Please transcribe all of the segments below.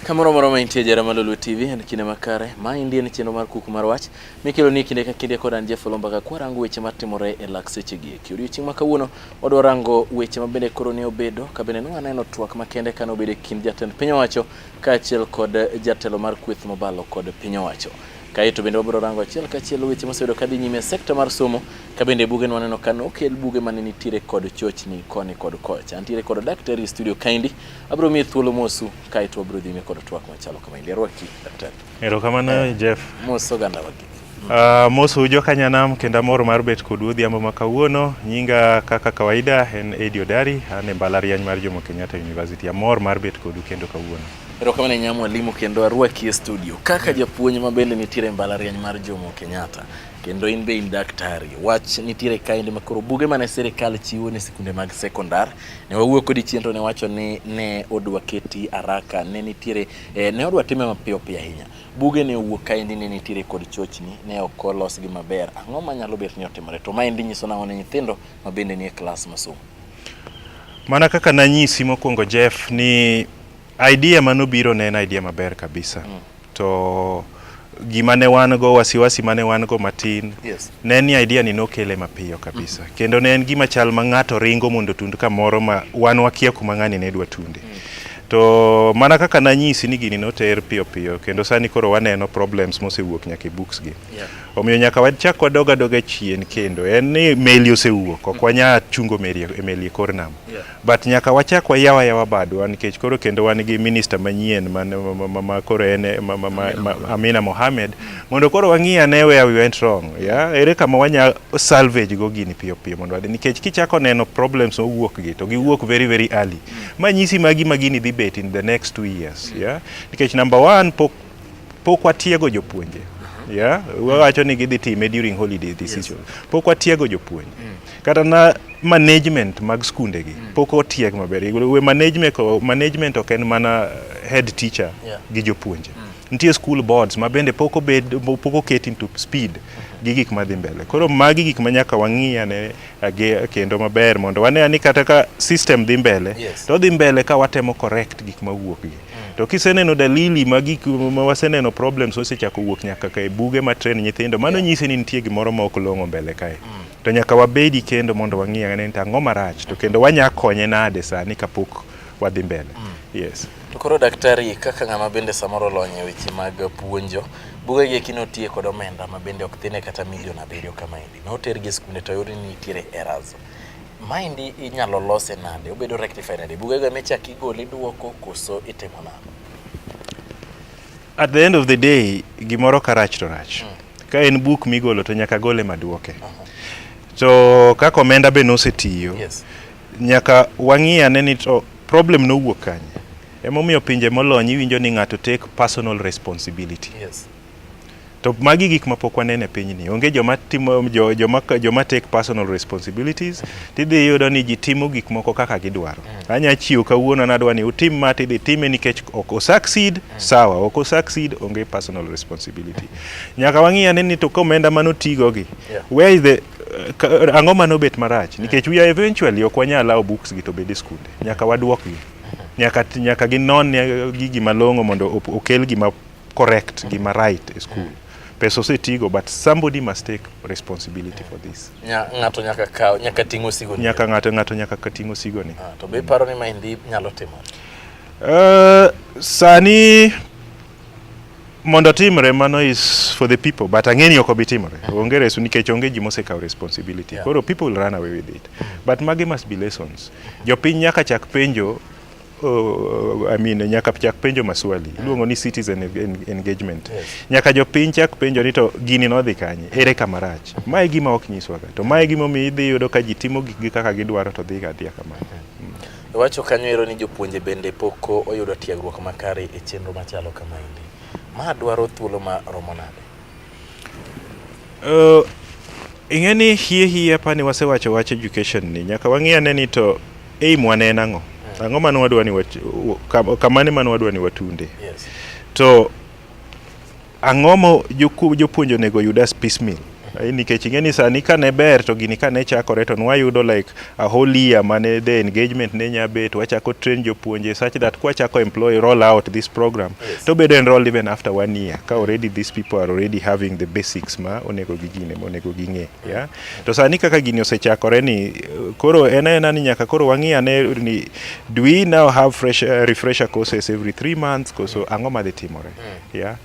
Kamoro moro ma intie jara mar Lolwe TV en kinde makare. Ma endi en chenro mar kuku mar wach mikelo ni kinde ka kinde kod an Jeff Olomba ka kwarango weche matimore e lak seche gi eki. Odiochieng' ma kawuono wadwa rango weche ma bende koro ne obedo ka bende ne waneno twak makende kane obedo e kind jatend piny owacho kaachiel kod jatelo mar kweth mobalo kod piny owacho. Kaeto bende wabiro rango achiel kachiel weche mosebedo kadhi nyime e sekta mar somo ka bende buge nwaneno ka nokel buge mane nitiere kod chochni koni kod kocha. Antiere kod daktari e studio kaendi, abiro miye thuolo mosu kaeto wabiro dhi nyime kod twak machalo kamaendi. Arwaki daktari. Erokamano Jeff. Mos oganda wagi. Mosou jokanyanam kendo amor mar bet kodu odhiambo ma kawuono. Nyinga kaka kawaida en Eddie Odari, an e mbalariany mar Jomo Kenyatta University. Amor mar bet kodu kendo kawuono. Erokamano ahinya mwalimu kendo arwaki e studio kaka japuonj ma bende nitiere e mbalariany mar Jomo Kenyatta kendo in be in daktari. Wach nitiere kaendi ma koro buge mane sirikal chiwo ne sikunde mag sekondar ne wawuoyo kodi chien to ne wacho ni ne odwa keti araka ne nitiere ne odwa time mapiyo piyo ahinya. Buge ne owuok kaendi ne nitiere kod chochni ne ok olosgi maber. Ang'o manyalo bet ni otimore? To maendi nyiso nang'o ne nyithindo ma bende nie klas masomo? Mana kaka nanyisi mokwongo Jeff ni idea manobiro ne en idea maber kabisa. To gima ne wan go wasiwasi mane wan go matin ne en ni idea ni nokele mapiyo kabisa. Kendo ne en gima chal ma ng'ato ringo mondo otund kamoro ma wan wakia kuma ng'ani ne dwa tunde. To mana kaka nanyisi ni gini noter piyo piyo kendo sani koro waneno problems mosewuok nyaka e books gi. Omiyo nyaka wachak wadog adoga chien kendo en ni meli osewuok ok wanyal chungo meli e meli e kor nam. But nyaka wachak wayaw ayawa badwa nikech koro kendo wan gi minister manyien man, ma koro en ma Amina Mohamed mondo koro wang'i ane where we went wrong. Yeah? Ere kama wanya salvage go gini piyo piyo mondo wadhi nikech kichako neno problems mowuok gi to giwuok very very early. Ma nyisi ma gima gini dhi bet in the next 2 years. Yeah? Nikech number one pok watiego jopuonje. Yeah? Wawacho ni gidhi time during holiday this season. Pok watiego jopuonje. Kata na management mag skunde gi pok otieg maber. We management ok en mana head teacher gi jopuonje. Nitie school boards ma bende pok obed pok oket into speed gi gik madhi mbele. Koro magi gik ma nyaka wang'i ane kendo maber mondo wane ni kata ka system dhi mbele to odhi mbele ka watemo correct gik mawuok gi. To kiseneno dalili ma gik ma waseneno problems osechako wuok nyaka ka e buge ma train nyithindo, mano nyisi ni nitie gimoro ma ok long'o mbele kae. To nyaka wabedi kendo mondo wang'i ane ni to ang'o marach to kendo wanya konye nade sani kapok wadhi mbele. Yes. To koro daktari kaka ng'ama bende samoro olony e weche mag puonjo, buge gi eki notiye kod omenda ma bende ok thine kata milion 7 kamaendi. Notergi e skunde to oyud ni nitiere errors. Maendi inyalo lose nade? Obedo rectified nade? Bugego ema ichako igolo iduoko koso itimo nang'o? At the end of the day, gimoro ka rach to rach. Ka en buk migolo to nyaka gole maduoke. To kaka omenda be nosetiyo, nyaka wang'i ane ni to problem nowuok kanye. Emomiyo pinje molony iwinjo ni ng'ato take personal responsibility. To magi gik ma pok waneno e pinyni. Onge joma timo joma take personal responsibilities. Tidhi yudo ni ji timo gik moko kaka gidwaro. Anya chiwo kawuono nadwa ni utim ma tidhi time nikech ok o succeed, sawa, ok o succeed onge personal responsibility. Nyaka wang'i ane ni to komenda manotigo gi, where is the ang'o manobet marach nikech we are eventually ok wanyal allow books gi to bed e skunde. Nyaka waduok gi. Nyaka ginon gigi malong'o mondo okel gima correct, gima right e school. Pesa osetigo but somebody must take responsibility for this. Ng'ato nyaka kaw, nyaka ting' osigo ni. Nyaka ng'ato nyaka ka ting' osigo ni. Ah, to be iparo ni maendi nyalo timore? Sani mondo timre mano is for the people but ang'e ni ok obi timore. Onge reso nikech onge ji mosekawo responsibility. Koro people will run away with it. But magi must be lessons. Jopiny nyaka chak penjo I mean, nyaka chak penjo maswali iluongo ni citizen engagement. Nyaka jopiny chak penjo ni to gini nodhi kanye, ere kama rach. Mae e gima ok nyiswa ga. To mae e gimomiyo idhi yudo ka ji timo gikgi kaka gidwaro to dhi ga adhiya kamano. Iwacho kanyo ero ni jopuonje bende pok oyudo tiegruok makare e chenro machalo kamaendi. Ma dwaro thuolo ma romo nade? Ing'e ni hie hie apani wasewacho wach education ni nyaka wang'i ane ni to aim wa ne en ang'o. Ang'o mane wadwa ni kamane mane wadwa ni watunde. To ang'o mo jopuonj onego oyud as piecemeal. Nikech ing'e ni sani kane ber to gini kane chakore to nwayudo like a whole year mane the engagement ne nya bet, wachako train jopuonje such that kwachako employ, roll out this program, to bedo enrolled even after one year ka already these people are already having the basics ma onego gigine ma onego ging'e, yeah? To sani kaka gini osechakore ni, koro en aena ni nyaka koro wang'i ane ni do we now have fresh, refresher courses every 3 months koso ang'o madhi timore, yeah?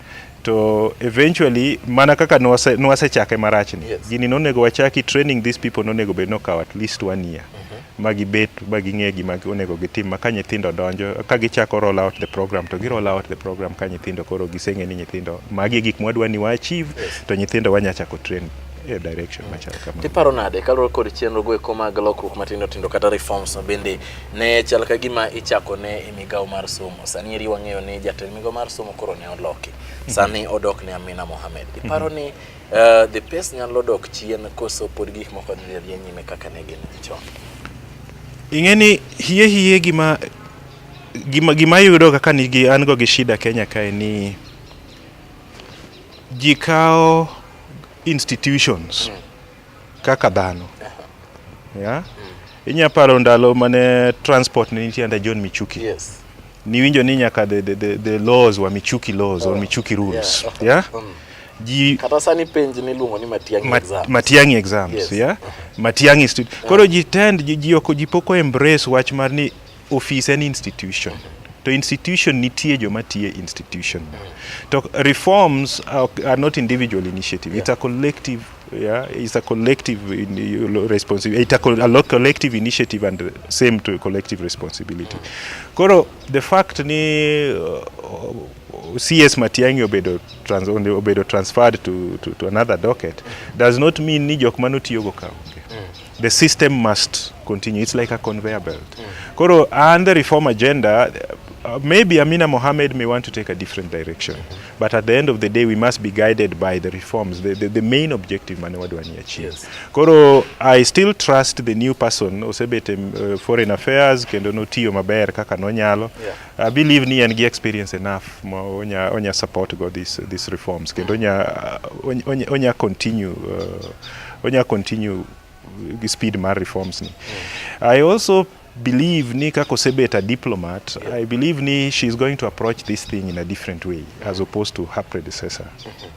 To eventually mana kaka nwasechake marach ni, gini nonego wachaki training these people, nonego bed nokawo at least one year ma gibet ma ging'e gima onego gitim, ma ka nyithindo donjo, ka gichako roll out the program, to gi roll out the program ka nyithindo koro giseng'e ni nyithindo magi e gik mwadwa ni wa achieve, to nyithindo wanya chako train e direction machal kamano. Tiparo nade kaluwore kod chenro go eko mag lokruok matindo tindo kata reforms ma bende ne chal ka gima ichako ne e migawo mar somo? Sani eri wang'eyo ni jatend migawo mar somo koro ne oloki, sani odok ne Amina Mohamed. Iparo ni the pace nyalo dok chien koso pod gik moko dhi adhiya nyime kaka ne gin chon? Ing'e ni hie hie gima yudo kaka nigi an go gi shida Kenya kae ni ji kawo institutions kaka dhano, yeah? Inya paro ndalo mane transport ne nitie under John Michuki. Niwinjo ni nyaka the laws were Michuki laws or Michuki rules. Yeah. Ji Kata sani penj niluongo ni Matiang'i exams. Matiang'i exams. Yeah, Matiang'i koro ji tend ji ok ji pok o embrace wach mar ni office en institution, to institution nitie joma tiye institution, to reforms are not individual initiative. It's a collective, yeah, it's a collective responsibility. It's a collective initiative and same to collective responsibility. Koro the fact ni CS Matiang'i obedo transferred to another docket does not mean ni jok manotiyogo ka onge. The system must continue. It's like a conveyor belt. Koro and the reform agenda, maybe Amina Mohammed may want to take a different direction, but at the end of the day we must be guided by the reforms, the main objective mane wadwa ni achieve. Koro I still trust the new person. Osebet e foreign affairs kendo notiyo maber kaka nonyalo. I believe ni en gi experience enough ma onya support go this reforms kendo onya continue gi speed mar reforms ni. I also believe ni kaka osebet a diplomat, I believe ni she's going to approach this thing in a different way as opposed to her predecessor,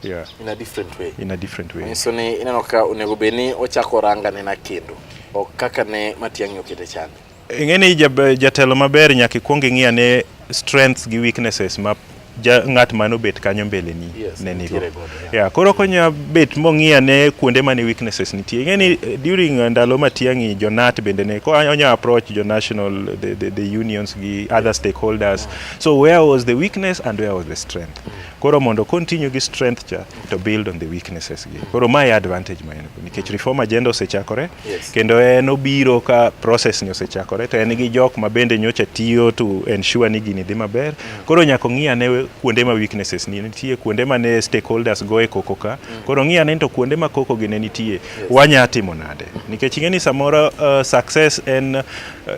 yeah. In a different way. In a different way. Manyiso ni ineno ka onego bed ni ochako ranga nena kendo ok kaka ne Matiang'i okete chande. Ing'e ni jatelo maber nyaka ikwong ing'i ane strengths gi weaknesses ma ng'at manobet kanyo mbele ni ne nigo. Nitiere godo, yeah. Yeah, koro konya bet mong'i ane kuonde mane weaknesses nitie. Ing'e ni during ndalo Matiang'i jonat bende ne ko onya approach jo national the unions gi other stakeholders. So where was the weakness and where was the strength? Koro mondo continue gi strength cha to build on the weaknesses gi. Koro mae advantage ma en go nikech reform agenda osechakore, kendo en obiro ka process ni osechakore, to en gi jok ma bende nyocha tiyo to ensure ni gini dhi maber. Koro nyaka ong'i ane kuonde ma weaknesses ni nitie, kuonde ma ne stakeholders goye koko ka. Koro ong'i ane to kuonde ma koko gi ne nitie, wanya timo nade? Nikech ing'e ni samoro success en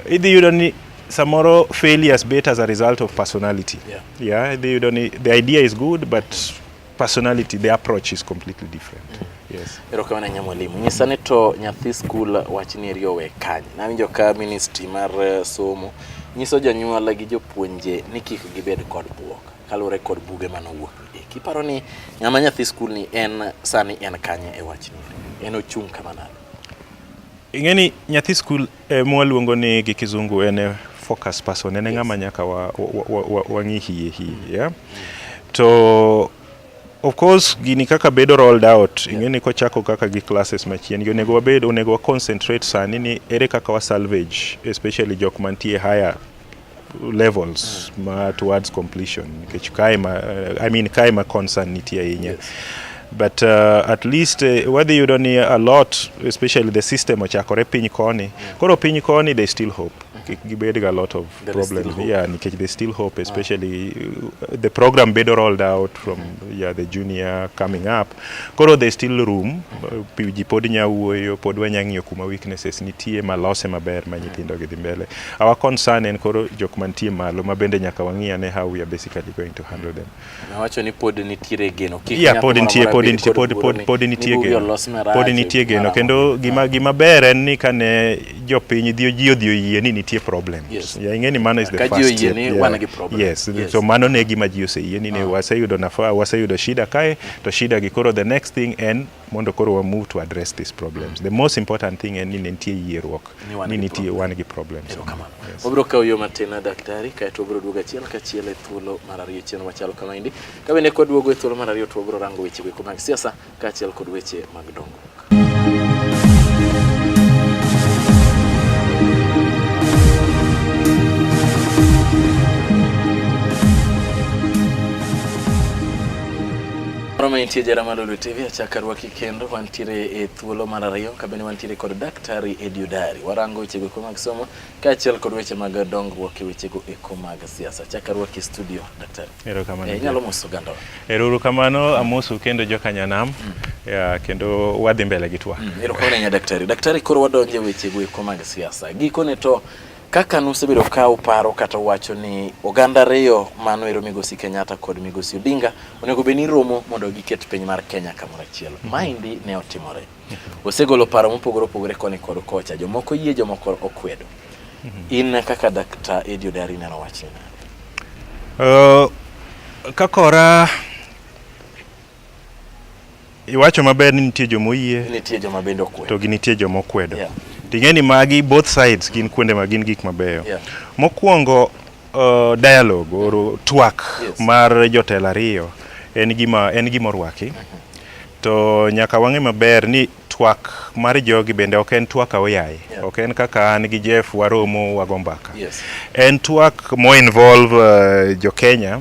idhi yudo ni samoro failures bet as a result of personality. Yeah, idhi yudo ni the idea is good but personality, the approach is completely different. Yes. Erokamano ahinya, mwalimu. Nyisa ni to nyathi skul wachni eri owe kanye? Nawinjo ka ministry mar somo nyiso jonyuol gi jopuonje ni kik gibed kod buok kaluwore kod buge manowuok eki. Iparo ni ng'ama nyathi skul ni en sani en kanye e wachni eri? En ochung' kama nade? Ing'e ni nyathi skul mwaluongo ni gi kizungu en a focus person, en e ng'ama nyaka wang'i hie hie, yeah? To of course gini kaka bedo rolled out, ing'e ni kochako kaka gi classes machien gi, onego wa concentrate sani ni ere kaka wa salvage especially jok mantie higher levels ma towards completion, nikech kae ma I mean kae ma concern nitie ahinya. But at least wadhi yudo ni a lot, especially the system ochakore piny koni, koro piny koni they still hope. kik gibed ga lot of There is still problems. hope. Yeah, nikech there's still hope, especially the program bedo rolled out from yeah, the junior coming up. Koro there's still room, ji pod nya wuoyo, pod wanya ng'iyo kuma weaknesses nitie malose maber ma nyithindo gi dhi mbele. Our concern en koro jok mantie malo ma bende nyaka wang'i ane how we are basically going to handle them. Nawacho ni pod nitiere geno. Kik Yeah, ng'at pod moro nitie amora pod bed nitie kod pod luoro pod ni- pod ni nitie bugi geno. olos marach, Pod nitie geno marang'o. kendo gima ber en ni kane jopiny dhi ji odhi oyie ni nitie problems. Yes. Yeah, ing'e ni mano is the Ka ji first oyie step. ni Yeah. wan gi problem. Yes. Yes. So mano ne gima ji oseyie ni ne waseyudo nafaa, waseyudo shida kae to shida gi koro the next thing en mondo koro wa move to address these problems. The most important thing en ni ne nitie yierruok Ni wan ni gi nitie problem. wan gi problems. Erokamano. Yes. Wabiro kawo yo matin daktari, kaeto wabiro duogo achiel kachiel e thuolo mar ariyo chenro machalo kamaendi. Ka bende kwaduogo e thuolo mar ariyo to wabiro rango weche goeko mag siasa kaachiel kod weche mag dongruok. Moro ma intie jara mar Lolwe TV, achako arwaki kendo wantiere e thuolo mar ariyo ka bende wantiere kod Daktari Eddie Odari. Warango wechego eko mag somo kaachiel kod weche mag dongruok e wechego eko mag siasa. Achako arwaki e studio Daktari. Erokamano. Inyalo moso ogandawa. Ero kamano amosu kendo joka nyanam. Yeah, kendo wadhi mbele gi twak. Erokamano ahinya daktari. Daktari, koro wadonjo e wechego eko mag siasa. Gikone to kaka nusebedo ka uparo kata uwacho ni oganda ariyo mano ero Migosi Kenyatta kod Migosi Odinga onego bed ni romo mondo giket piny mar Kenya kamoro achiel. Maendi ne otimore. Osegolo paro mopogore opogore koni kod kocha. Jomoko yie, jomoko okwedo. In kaka Dr. Eddie Odari ineno wachni nade? Kakora iwacho maber ni nitie joma oyie Nitie joma bende okwedo. to gi nitie joma okwedo. Yeah. Ting'e ni magi both sides gin kuonde ma gin gik mabeyo. Yeah. Mokwongo dialogue or twak Yes. mar jotelo ariyo en gima orwaki. To nyaka wang'e maber ni twak mar jogi bende ok en twak aoyaye. Yeah. Ok en kaka an gi Jeff waromo wago mbaka. Yes. En twak mo involve jo Kenya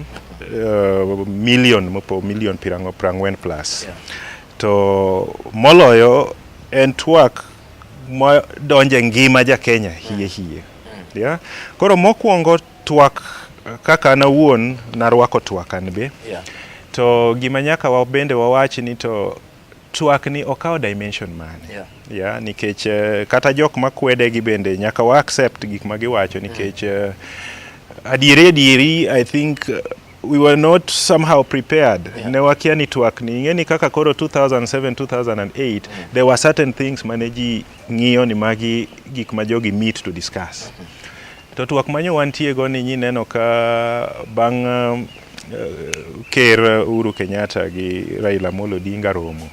million mopo million 40 plus. Yeah. To moloyo en twak ma donje ngima ja Kenya hie hie. Yeah. Koro mokwongo twak kaka an awuon narwako twak an be. Yeah. To gima nyaka wa bende wawach ni to twak ni okawo dimension mane. Yeah. Yeah, nikech kata jok makwede gi bende nyaka wa accept gik ma giwacho nikech adieri adieri I think we were not somehow prepared. Yeah. Ne wakia ni twak ni ing'e ni kaka koro 2007 2008 there were certain things mane ji ng'iyo ni magi gik ma jogi meet to discuss. To twak manyo wantie go ni nyineno ka bang' ker Uhuru Kenyatta gi Raila Amolo Odinga romo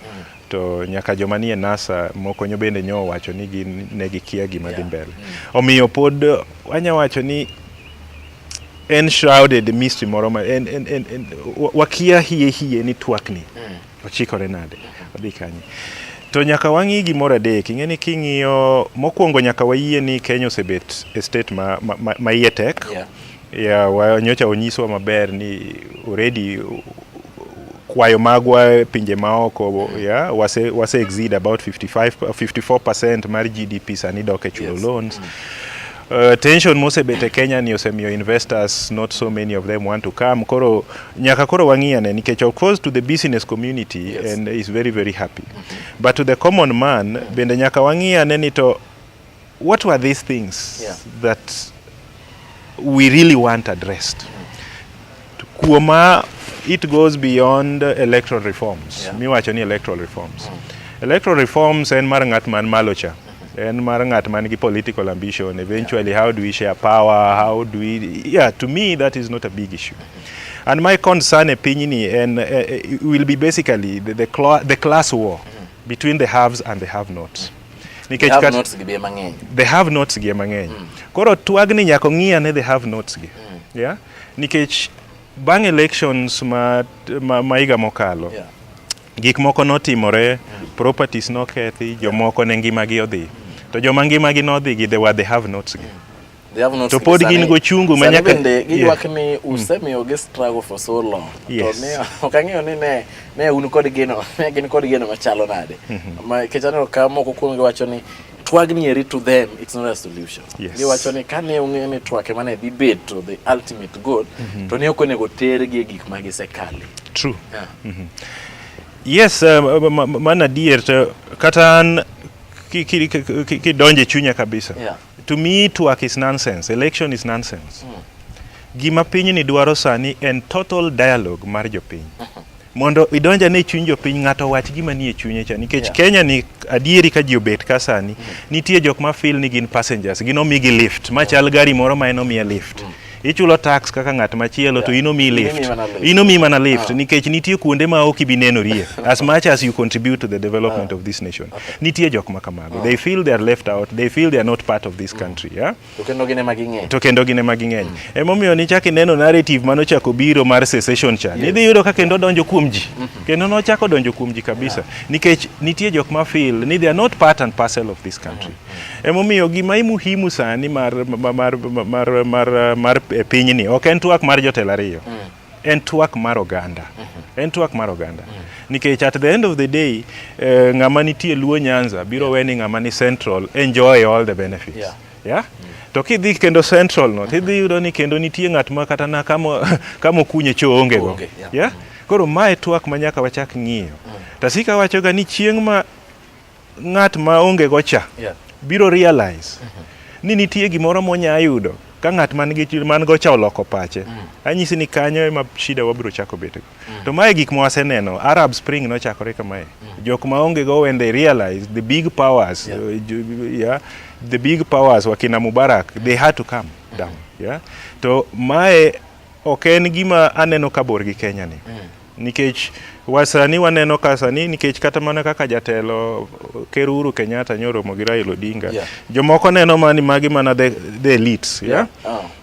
to nyaka joma nie NASA moko nyo bende nyo owacho ni gin ne gikia gima dhi Yeah. mbele. Omiyo pod wanya wacho ni en shrouded mystery moro ma en wakia hie hie ni twak ni ochikore nade odhi kanye. To nyaka wang'i gimoro adek, ing'e ni king'iyo mokwongo nyaka wayie ni Kenya osebet e state ma iye tek. Yeah. Yeah, nyocha onyiswa maber ni already kwayo magwa e pinje maoko yeah, wase exceed about 55 54% mar GDP sani dok e chulo Yes. loans. Tension mosebet e Kenya ni osemiyo investors not so many of them want to come. Koro nyaka koro wang'i ane nikech of course to the business community Yes. and is very very happy. But to the common man bende nyaka wang'i ane ni to what were these things Yeah. that we really want addressed? Kuoma it goes beyond electoral reforms. Yeah. Miwacho ni electoral reforms. Electoral reforms en mar ng'at man malo cha. En mar ng'at man gi political ambition. Eventually, how do we share power? How do we... Yeah, to me, that is not a big issue. And my concern e pinyni en, will be basically the class war between the haves and the have-nots. Nikech Have kat- notes gi be mang'eny. the have nots gi ema ng'eny. Koro twagni nyaka ong'i ane the have nots gi. Yeah? Nikech bang' elections ma higa mokalo, Yeah. gik moko notimore, properties nokethi, jomoko ne ngimagi odhi. To joma ngimagi nodhi gi, they were the have nots gi. They have notes To gi pod sani- gin gochungu ma sani nyaka- bende giywak Yeah. ni usemiyo gi struggle for so long. Yes. To ne ok ang'eyo ni ne un kod geno, ne gin kod geno machalo nade. Ma nikech aneno ka moko kuomgi wacho ni Twagni eri to them it's not a solution. Yes. Giwacho ni kane ung'eyo ni twak ema ne dhi bet to the ultimate goal to ne ok onego tergi e gik ma gisekale. True. Yeah. Yes, mano adier to kata an kidonjo e chunya kabisa. To me twak is nonsense, election is nonsense. Gima pinyni dwaro sani en total dialogue mar jopiny. Mondo idonj ane e chuny jopiny ng'ato owach gima nie chunye cha nikech Kenya ni adieri ka ji obet ka sani nitie jok ma feel ni gin passengers gin omigi lift machal gari moro ma en omiye lift. Ichulo tax kaka ng'at machielo to in omiyi lift. In omiyi mana lift nikech nitie kuonde ma ok ibi nenorie as much as you contribute to the development of this nation. Nitie jok ma kamago. They feel they are left out, they feel they are not part of this country. Yeah? To kendo gin ema ging'eny. To kendo gin ema ging'eny. Emomiyo nichako ineno narrative manochako biro mar secession cha. Nidhi yudo ka kendo donjo kuom ji. Kendo nochako donjo kuom ji kabisa. Nikech nitie jok ma feel ni they are not part and parcel of this country. Emomiyo gima muhimu sani mar mar mar mar mar e pinyni ok en twak mar jotelo ariyo. En twak mar oganda. En twak mar oganda. Nikech at the end of the day, ng'ama nitie Luo Nyanza biro we ni ng'ama ni Central enjoy all the benefits. Yeah? To kidhi kendo Central no, tidhi yudo ni kendo nitie ng'at ma kata na kama kama okunye cho onge go. Onge, yeah. Yeah? Koro mae twak ma nyaka wachak ng'iyo. Tasika wacho ga ni chieng' ma ng'at ma onge go cha biro realize ni nitie gimoro monya yudo ka ng'at man gi man go cha oloko pache. Anyisi ni kanyo ema shida wabiro chako bet go. To mae gik ma waseneno, Arab Spring nochakore kamae. Jok ma onge go when they realize the big powers, yeah, the big powers wakina Mubarak, they had to come down. Yeah? To mae ok en gima aneno ka bor gi Kenya ni. Nikech wasani waneno ka sani nikech kata mana kaka jatelo Ker Uhuru Kenyatta nyoromo gi Raila Odinga. Jomoko neno mani magi mana the elites, yeah?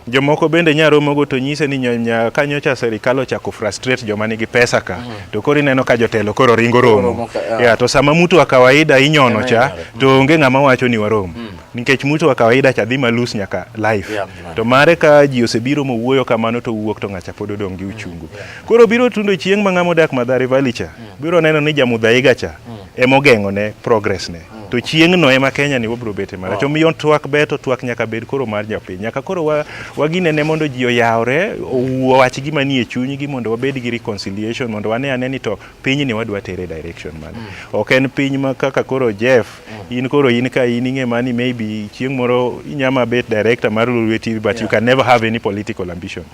Jomoko bende nya romogo to nyise ni nyonya ka nyocha serikal ochako frustrate joma nigi pesa ka to koro ineno ka jotelo koro ringo romo. Romo ka, yeah. Yeah, to sama mtu wa kawaida inyono Ema cha inyore. to onge ng'ama wacho ni warom. Nikech mtu wa kawaida cha dhi malus nyaka life. Yeah, yeah. To mare ka ji osebiro mowuoyo kamano to wuok to ng'acha pod odong' gi uchungu. Koro biro tundo chieng' ma ng'ama odak Mathare Valley cha biro neno ni jamudhaiga cha emogeng'o ne progress ne. To chieng'no ema Kenya ni wabiro bete marach. Omiyo twak ber to twak nyaka bed koro mar jopiny. Nyaka koro waginene mondo ji oyawre, owuo wach gima nie chunygi mondo wabed gi reconciliation mondo wane ane ni to pinyni wadwa tere direction mane. Ok en piny ma kaka koro Jeff, in koro in ka in ing'e mani maybe chieng' moro inyama bet director mar Lolwe TV but you can never have any political ambition.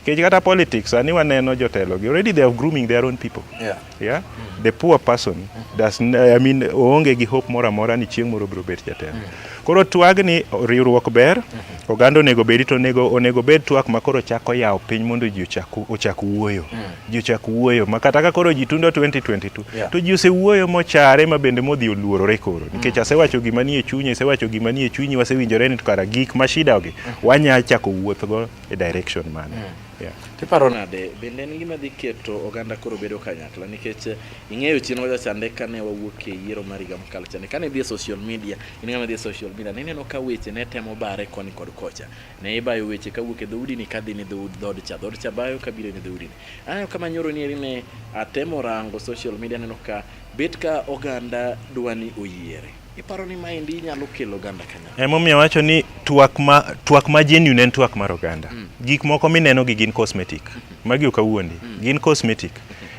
Nikech kata politics sani waneno jotelo gi already they are grooming their own people. Yeah? The poor person does I mean oonge gi hope moro amora ni chieng' moro biro bet jatelo. Koro twagni riwruok ber, oganda onego bedi to onego bed twak ma koro chako yawo piny mondo ji ochak wuoyo. Ji ochak wuoyo ma kata ka koro ji tundo 2022 to ji osewuoyo mochare ma bende modhi oluorore koro nikech asewacho gima nie chunyi, asewacho gima nie chunyi, wasewinjore ni to kara gik ma shida gi wanya chako wuothgo e direction mane. Yeah. Tiparo nade bende en gima dhi keto oganda koro bedo kanyakla nikech ing'eyo chien wacha chande kane wawuok e yiero mar higa mokalo chande kane idhi e social media in ng'ama dhi e social media ne ineno ka weche ne temo bare koni kod kocha ne ibayo weche kawuok e dhoudi ni kadhi ni dhood cha dhood cha bayo kabiro ni dhoudi ni aneno kama nyoro ni ne atemo rango social media aneno ka bet ka oganda dwa ni oyiere iparo ni maendi nyalo kelo oganda kanyakla. Emomiyo awacho ni twak ma genuine en twak mar oganda. Gik moko mineno gi gin cosmetic. Magi ok awuondi. Gin cosmetic.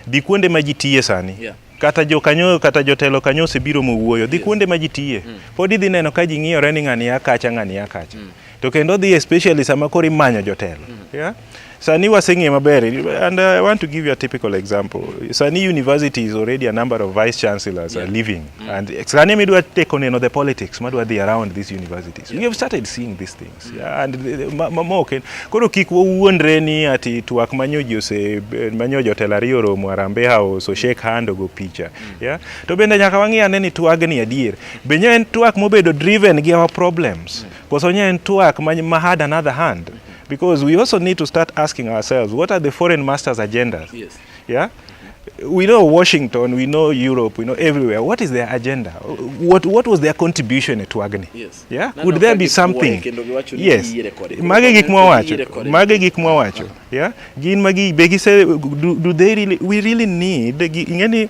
Dhi kuonde ma ji tiye sani. Kata jokanyo kata jotelo kanyo osebiro mowuoyo. Dhi kuonde ma ji tiye. Pod idhi neno ka ji ng'iyore ni ng'ani ya kacha ng'ani ya kacha. To kendo dhi especially sama koro imanyo jotelo. Yeah? Sani waseng'eyo maber and I want to give you a typical example. Sani university is already a number of vice chancellors are leaving. And sani midwa take on the politics madwa dhi around these universities. We have started seeing these things. Yeah, and moko koro kik wawuondre ni ati twak manyo ji ose manyo jotelo ariyo oromo Harambee House o shake hand ogo picha. Yeah? To bende nyaka wang'i ane ni twagni adier. Be nya en twak mobedo driven gi our problems. Koso nya en twak ma had another hand. Because we also need to start asking ourselves, what are the foreign masters' agendas? Yes. Yeah? We know Washington, we know Europe, we know everywhere. What is their agenda? What was their contribution to Agni? Yes. Yeah? Could there be something? Yes. Mage gik mwawacho. Mage gik mwawacho. Yeah? Gin magi be gise do they really we really need ingeni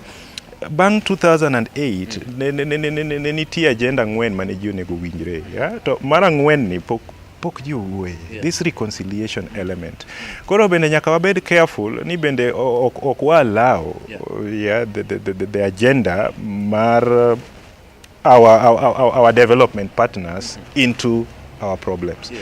Bang' 2008 ne, ne, ne, ne, ne, ne nitie agenda ang'wen mane ji onego winjre. Yeah? To mar ang'wen ni pok pok ji owuoye. This reconciliation element. Koro bende nyaka wabed careful ni bende ok ok wa allow yeah, the agenda mar our development partners into our problems.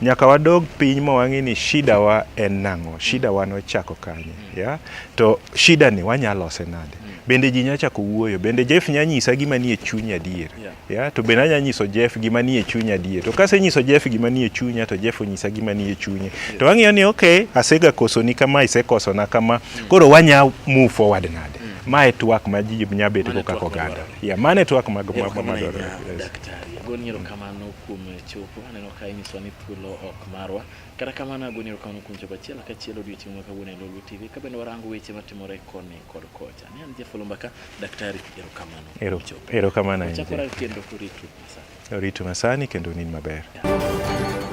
Nyaka wadog piny ma wang'e ni shida wa en nang'o, shida wa nochako kanye, yeah? To shida ni wanyalo lose nade? Bende ji nya chako wuoyo, bende Jeff nya nyisa gima nie chunye adier. Yeah? To bende anya nyiso Jeff gima nie chunya adier. To kasenyiso Jeff gima nie chunya to Jeff onyisa gima nie chunye. To wang'iyo ni okay, asega kosoni kama, isekosona kama. Koro wanya move forward nade? Ma e twak ma ji nya bet go kaka oganda. Yeah, mano e twak mag madwarore. Yes. Daktari, agoni erokamano kuom chopo. Aneno ka inyiswa ni thuolo ok marwa. Kata kamano agoni erokamano kuom chopo achiel kachiel odiochieng' ma kawuono e Lolwe TV ka bende warango weche matimore koni kod kocha. Ne an Jeff Olumbaka, daktari erokamano kuom chopo. Erokamano ahinya. Wachako kendo oritu masani. Oritu masani kendo unind maber. Yeah.